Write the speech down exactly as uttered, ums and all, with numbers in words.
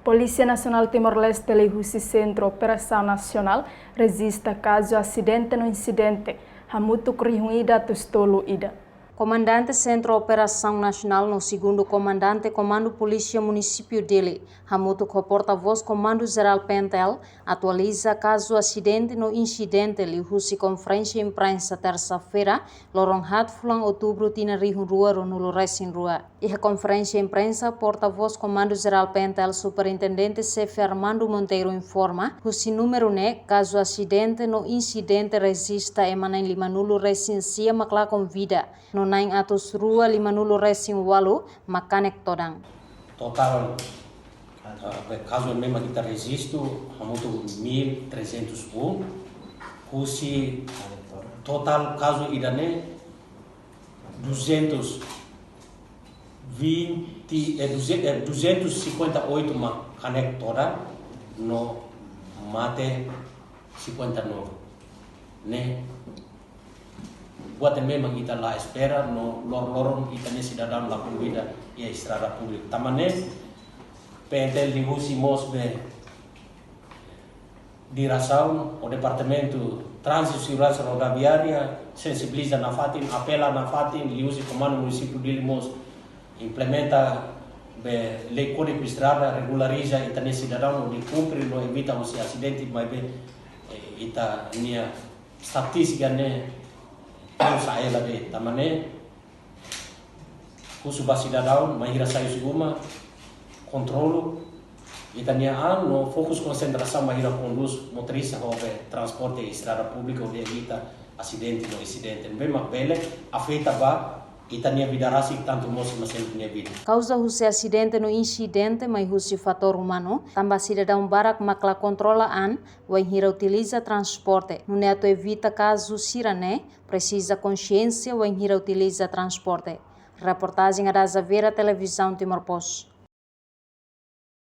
Polísia Nasionál Timor-Leste liuhusi Sentru Operasaun Nasionál rejista kazu asidente no insidente hamutuk rihun ida atus tolu ida. Komandante Sentru Operasaun Nasionál no Segundu Komandante Komandu Polísia Munisípiu Dili, hamutuk ho Portavós Komandu Jerál P N T L, atualiza kazu asidente no insidente liuhusi konferénsia imprensa tersa-feira, loron haat fulan Outubru tinan rihun rua ruanulu resin rua. Iha konferénsia imprensa, Portavós Komandu Jerál P N T L Superintendente Xefe Armando Monteiro informa, husi númeru ne'e, kazu asidente no insidente rejista ema na'in limanulu resin sia mak lakon vida, no na'in atus rua limanulu resin ualu mak kanek todan. Totál, ah, be kazu ne'ebé mak ita rejistu hamutuk mil trezentus um, husi totál kazu ida-ne'e duzentos vinte, eh, duze-, eh, duzentos cinquenta e oito mak kanek todan, no mate cinquenta e nove. Ne'e buat ne'ebé mak ita la espera, no lor-loron ita-nia sidadaun lakon vida iha estrada públika. Tanba ne'e, P N T L liuhusi mós be diresaun ou Departamentu Tránzitu Seguransa Rodoviária sensibiliza nafatin, apela nafatin, liuhusi Komandu Munisípiu Dili mós implementa be lei Kódigu Estrada, regulariza ita-nia sidadaun hodi kumpre no evita husi asidente, maibé, eh, ita-nia estatístika ne'e, tanba sá ela de, tanba ne'e, husu ba sidadaun, bainhira sai husi uma, kontrolu ita-nia an no fokus konsentrasaun bainhira kondús, motorista ho be transporte estrada públika hodi evita asidente no insidente ne'ebé mak bele afeta ba ita-nia vida rasik, tantu mós ema seluk nia vida. Kauza husi asidente no insidente mai husi fatór umanu, tanba sidadaun barak mak la kontrola an bainhira utiliza transporte. Nune'e atu evita kazu sira-ne'e, presiza konxiénsia bainhira utiliza transporte. Reportajen Ada Xaviera, Televizaun Timor Post.